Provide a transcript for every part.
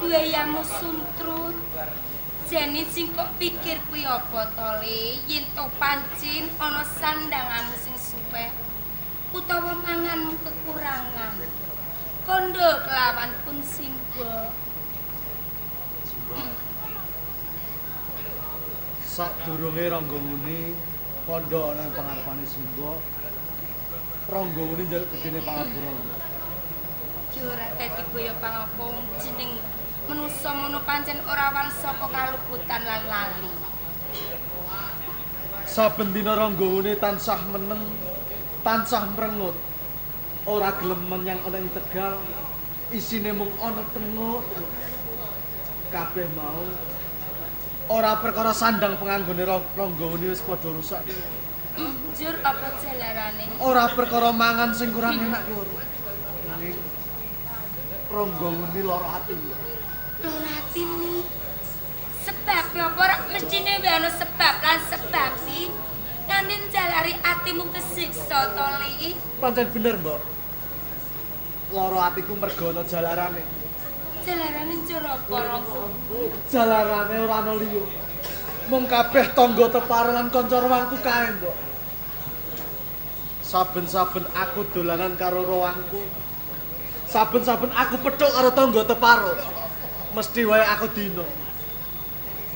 Buayamu suntrut. Jane sing kok pikir kuwi apa to, Le? Yen to pancen ana sandanganmu sing suwe utawa manganmu kekurangan. Kondo kelawan pun simbo. Sadurunge Rangga Wuni kandha ana ing pangarepane Simbo, Rangga Wuni njaluk gedene pangapura. Ki ora dadi boyo pangapa jeneng manusa mono pancen ora wal saka kaluputan lan lali. Saben dina Rangga Wuni tansah meneng, tansah mrengut. Ora gelem menyang ana ing Tegal, isine mung ana tenguk. Kabeh mau ora perkara sandang penganggone Rangga Wuni wis padha rusak. Njur apa jalarane? Ora perkara mangan sing kurang enak ki ora. Nanging Rangga Wuni lara ati. Lara ati ni. Sebab apa ora mestine wae ana sebab lan sebabi nganti njalari atimu kesiksa to, Li? Pancen bener, Mbok. Lara atiku mergo ana jalarane. Jalarane njur apa, Rangga? Jalarane ora ana liya. Mung kabeh tangga teparo lan kanca ruangku kae, Mbok. Saben-saben aku dolanan karo ruangku. Saben-saben aku pethuk karo tangga teparo. Mesti wae aku dina.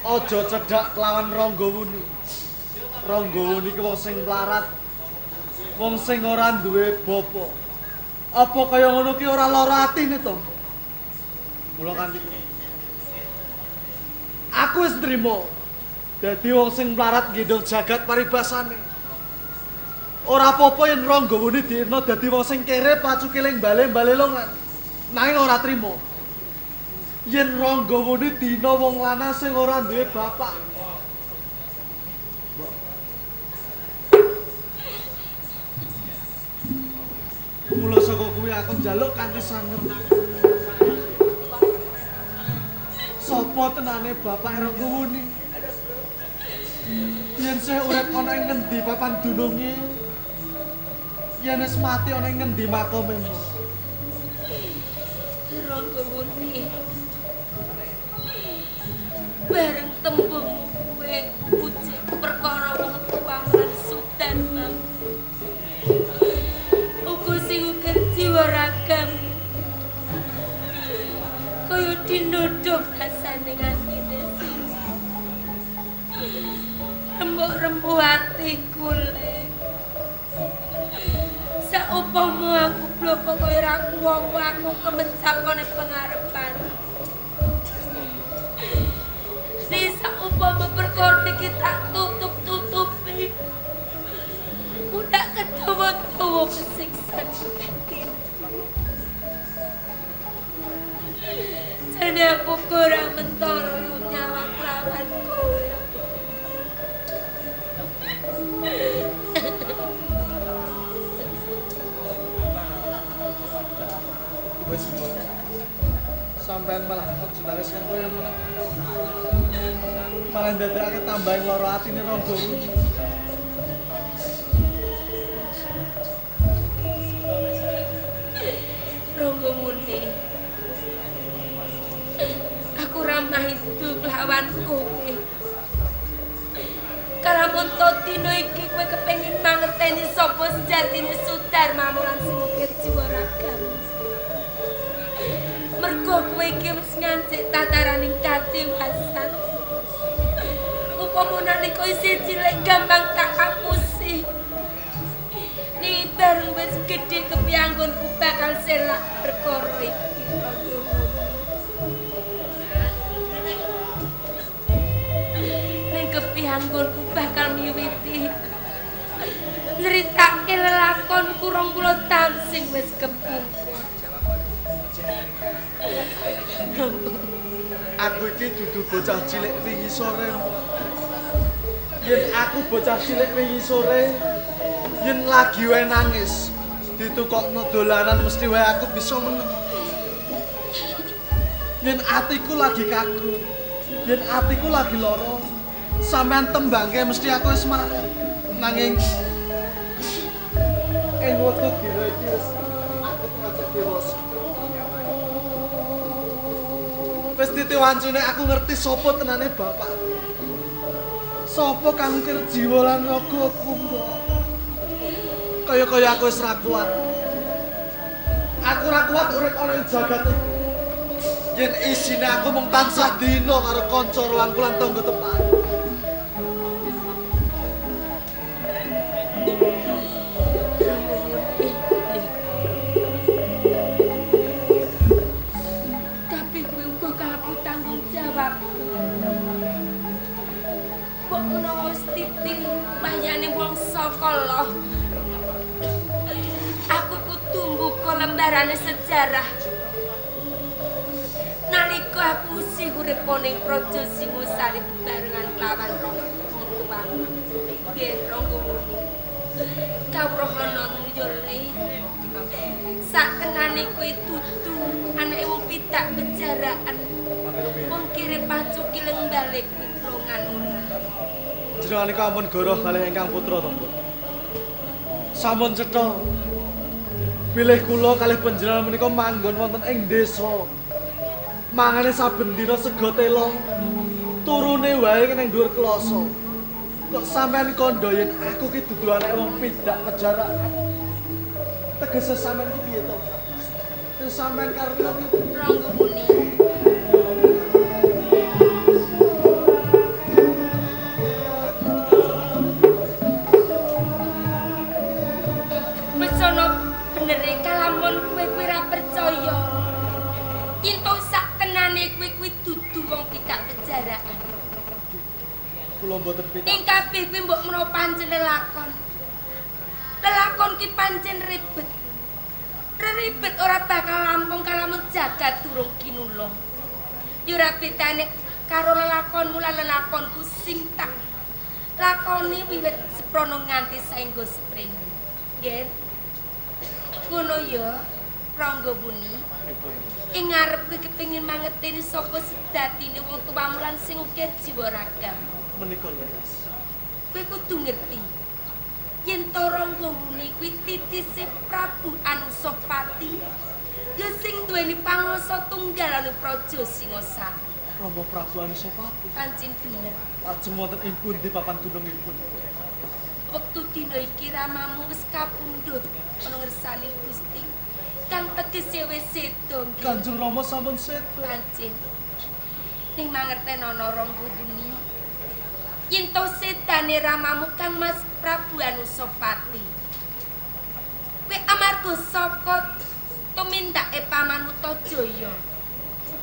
Aja cedhak kelawan Rangga Wuni. Rangga Wuni ki wong sing mlarat. Wong sing ora duwe bapa. Apa kaya ngono ki ora lara atine to? Mula kanthi aku wis nrimo dadi wong sing mlarat nggendong jagat paribasane. Ora apa-apa yen Rangga Wuni dina dadi wong sing kere pacukiling bale-bale longan. Nanging ora trimo. Yen Rangga Wuni dina wong lanang sing ora duwe bapak. Mula saka kuwi aku njaluk kanthi sanget. Sopo tenane bapak Rangga Wuni? Yen sih urip ana ing ngendi papan dununge? Yen wis mati ana ing ngendi makome? Rangga Wuni. Bareng tembungmu kowe puji perkara wong tuwa lan Sudarma. Uga sing ukir jiwa ragamu. Kaya dinodok rasane atine sing. Rembuk-rembuk atiku le. Saupama aku bloko kaya ora kuwong aku kemencap kene pengarepan. Nek saupama perkara iki tak tutup-tutupi. Udah kedawa-dawa kesiksan batin. Jane aku ora mentolo nyawa kelawan kowe. Wis mbok. Sampean malah aja nangis kan kowe ngono. Malah ndadekake tambahin lara atine Rangga Wuni. Rangga Wuni. Aku ramah itu kelawan kowe. Kalamun to dina iki kowe kepengin mangerteni sapa sejatine Sudarmamu lan sing ukir jiwa ragamu. Mergo kowe iki wis ngancik tataraning katiwasan. Upama nalika isih cilik gampang tak apusi. Ning bareng wis gedhe kepiyanggonku bakal selak perkara iki. Ning kepiyanggonku bakal miwiti nyritake lelakonku 20 taun sing wis kepungkur. Aku iki dudu bocah cilik wingi sore. Yen aku bocah cilik wingi sore, yen lagi wae nangis, ditukokno dolanan mesti wae aku bisa meneng. Yen atiku lagi kaku, yen atiku lagi lara, sampean tembangke mesti aku wis mari. Nanging ing wektu dina iki wis aku teracak dewasa. Wis titi wancine aku ngerti sapa tenane bapak. Sapa kang ngukir jiwa lan ragaku, Mbok. Kaya-kaya aku wis ra kuat. Aku ra kuat urip ana ing jagat iki. Yen isine aku mung tansah dina karo kanca ruangku lan tangga tepan. Kabeh kuwi uga kalebu tanggung jawabku. Mbok menawa wis titi wayane wong saka. Aku kudu mbuka lembarane sejarah. Nalika aku isih urip ning Praja Singosari bebarengan kelawan wong tuamu. Nggih, Rangga Wuni. Kawruhana yo Le. Sakenane kowe dudu anake wong pidak bejaraan. Wong kire pacu kileng balik kuwi blongan ora. Jenengan niku ampun goroh kalih ingkang putra to, Mbok. Sampun cetha. Bilih kula kalih panjenengan menika manggon wonten ing desa. Mangane saben dina sega telo. Turune wae ning dhuwur kloso. Kok sampean kandha yen aku ki dudu anake wong pidak pejaraan. Tegese sampean ki piye to? Sing sampean karepno ki Rangga Wuni. Wis ana benere kalamun kowe kuwi ra percaya. Yen to sak tenane kowe kuwi dudu wong pidak pejaraan. Kula mboten pidak. Ing kabeh kuwi mbok menawa pancen lelakon. Lelakon ki pancen ribet. Ribet ora bakal rampung kalamun jagat durung kinulung. Ya ora bedane karo lelakonmu lan lelakonku sing tak lakoni wiwit seprono nganti saengga seprene. Nggih. Ngono ya, Rangga Wuni. Ing ngarep kowe kepengin mangerteni sapa sejatine wong tuamu lan sing ukir jiwa ragam. Menika leres. Kowe kudu ngerti. Yen to Rangga Wuni kuwi titise Prabu Anusapati, ya sing duweni panguwasa tunggal ana Praja Singosari. Rama Prabu Anusapati. Pancen bener. Lajeng wonten ing pundi papan gunungipun? Wektu dina iki ramamu wis kapundhut ana ngersane Gusti. Kang tegese wis seda nggih. Kanjeng Rama sampun seda. Pancen. Ning mangertenono Rangga Wuni. Yen to sedane ramamu Kang Mas Prabu Anusapati. Kowe amarga saka tumindake pamanmu Tojaya.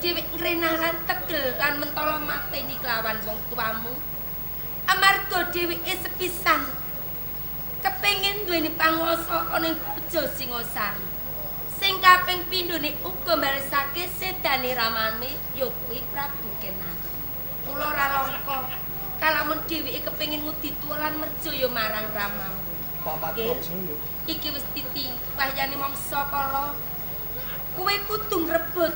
Dhewek ngrenah lan tegel lan mentala mateni kelawan wong tuamu. Amarga dheweke sepisan kepengin duweni panguwasa ana ing Praja Singosari. Sing kaping pindhone uga balesake sedane ramane ya kuwi Prabu Kenan. Kula ora langka kalamun dheweke kepengin ngudi tuwa lan merjaya marang ramamu. Paman Tojaya. Iki wis titi wahyane mangsa kala. Kowe kudu ngrebut.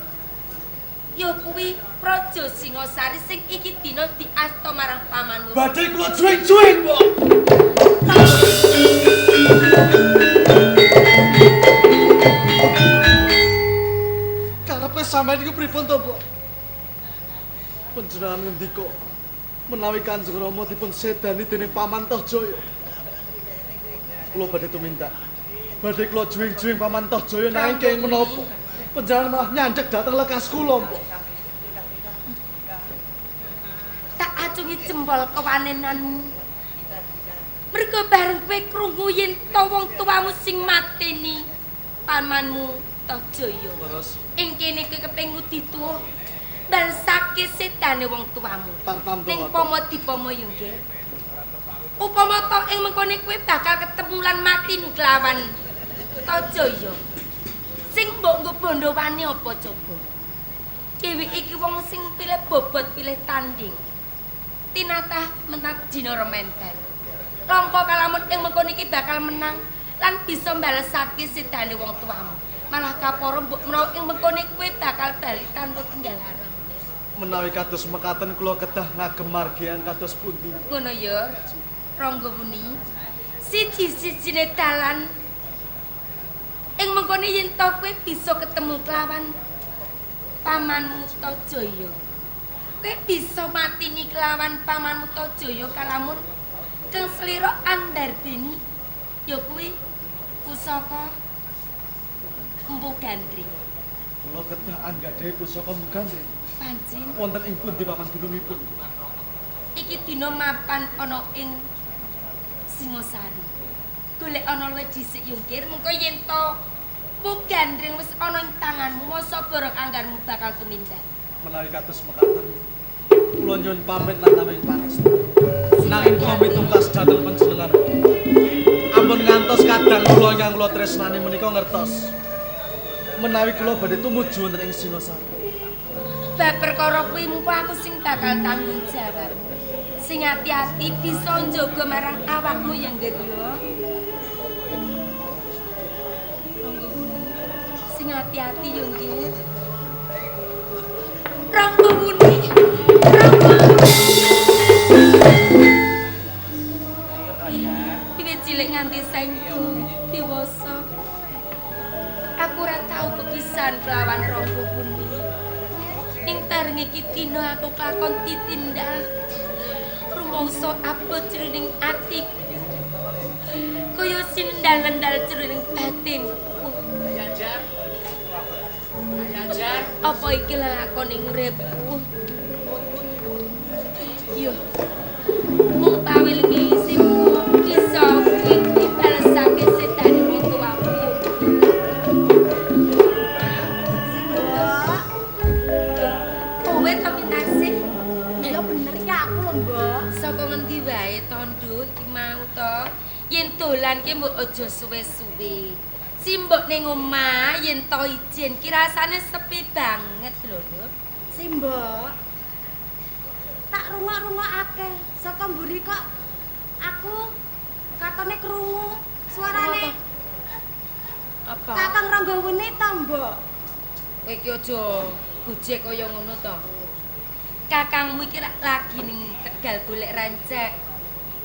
Ya kuwi Praja Singosari sing iki dina diasta marang pamanmu. Badhe kula juwing-juwing, Mbok. Karepe sampeyan iku pripun to, Mbok? Panjenengan ngendika menawi Kanjeng Rama dipun sedani dening Paman Tohjaya. Kula badhe tumindak. Badhe kula juwing-juwing Paman Tohjaya nanging kenging menapa? Panjenengan malah nyandhek dhateng lekas kula, Mbok. Tak acungi jempol kewanenanmu. Mergo bareng kowe krungu yen to wong tuamu sing mateni pamanmu Tohjaya. Leres. Ing kene kowe kepengin ngudi tuwa balesake sedane wong tuamu. Ning pomo dipomo yo nggih. Upama to ing mengkone kowe bakal ketemu lan mati kelawan Tohjaya. Sing mbok nggo bondo wani apa coba? Dheweke iki wong sing pilih bobot pilih tanding. Tinatah mentat dina rementen. Langka kalamun ing mengkone iki bakal menang lan bisa mbalesake sedane wong tuamu. Malah kaporo mbok menawa ing mengkone kowe bakal bali tanpa tinggal haram. Menawi kados mekaten kula kedah ngagem margian kados pundi? Ngono ya, Rangga Wuni. Siji-sijine dalan ing mengkone yen to kowe bisa ketemu kelawan pamanmu Tojaya. Kowe bisa matini kelawan pamanmu Tojaya kalamun kang slira Andarbeni ya kuwi pusaka Empu Gandring. Kula kedah anggadhahi pusaka Empu Gandring. Pancen wonten ing pundi papan dunungipun? Iki dina mapan ana ing Singosari. Golek ana luwih dhisik yungkir mengko yen to Empu Gandring wis ana ing tanganmu, masa borong anggarmu bakal tumindak. Menawi kados mekaten, kula nyuwun pamit lan tameng pangestu. Nanging kula mitungkas dhateng panjenengan. Ampun ngantos kadang kula ingkang kula tresnani menika ngertos menawi kula badhe tumuju wonten ing Singosari. Bab perkara kuwi mengko aku sing bakal tanggung jawab. Sing ati-ati bisa njaga marang awakmu ya Ngger ya. Ronggo Wuni. Sing ati-ati ya Ngger. Ronggo Wuni. Ronggo Wuni. Wiwit cilik nganti saiki dewasa. Aku ora tau pepisan kelawan Ronggo Wuni. Ning bareng iki dina aku kelakon ditindal. Rumangsa abot jroning atiku. Kaya sindal-endal jroning batinku. Apa iki lelakoning uripku? Yo. Mung pawilengi sing bisa iki balesake sedane wong tuamu yo. Kowe to Mintarsih? Ya bener iki aku lho, Mbok. Saka ngendi wae to, Nduk? Iki mau to. Yen dolan ki mbok aja suwe-suwe. Simbok ning omah yen to ijen ki rasane sepi banget lho, Nduk. Simbok. Tak rungok-rungokake saka mburi kok aku katone krungu suarane apa? Kakang Ranggawuni to, Mbok. Kowe iki aja gojek kaya ngono to. Kakangmu iki lagi ning Tegal golek rancek.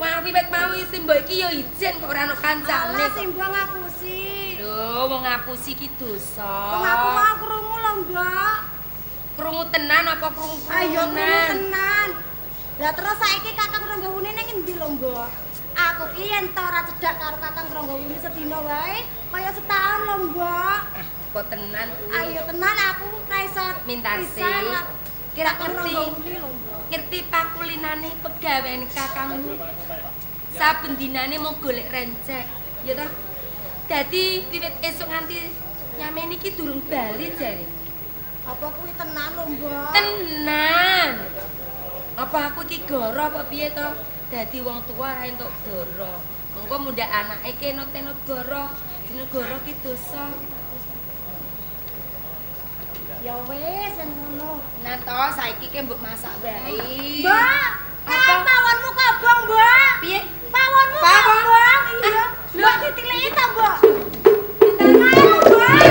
Wah, wiwit mau simbok iki ya ijen kok ora ono kancane. Alah, simbok ngapusi. Lho, wong ngapusi iki dosa. Wong aku mau krungu lho, Mbok. Krungu tenan apa krungu-krungu? Ayo krungu tenan. Lah terus saiki Kakang Ranggawuni ning endi lho, Mbok? Aku ki yen ta ora cedhak karo Kakang Ranggawuni sedina wae, kaya setahun lho, Mbok. Kok tenan kuwi? Ayo tenan aku ora iso Mintarsih. Kira ngerti. Ngerti pakulinane pegawean kakangmu. Saben dinane mau golek rencek, ya toh? Dadi wiwit esuk nganti nyamene iki durung bali jare. Apa kuwi tenan lho, Mbok? Tenan. Apa aku iki goro apa piye to? Dadi wong tuwa ora entuk goro. Mengko mundhak anake kenot-enot goro. Jeneng goro ki dosa. Ya wis ngono. Nah to saiki ki mbok masak wae. Mbak, kae pawonmu kobong, Mbak. Piye? Pawonmu kobong. Iya. Mbok ditiliki ta, Mbok? Ayo, Mbak.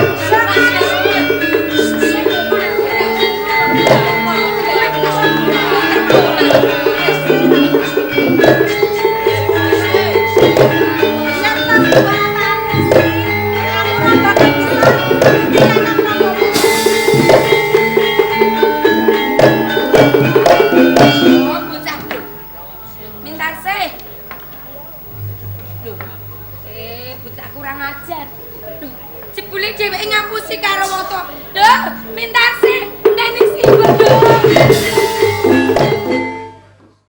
Jebule dheweke ngapusi karo wong tuwa. Lho, Mintarsih, ndene simbok.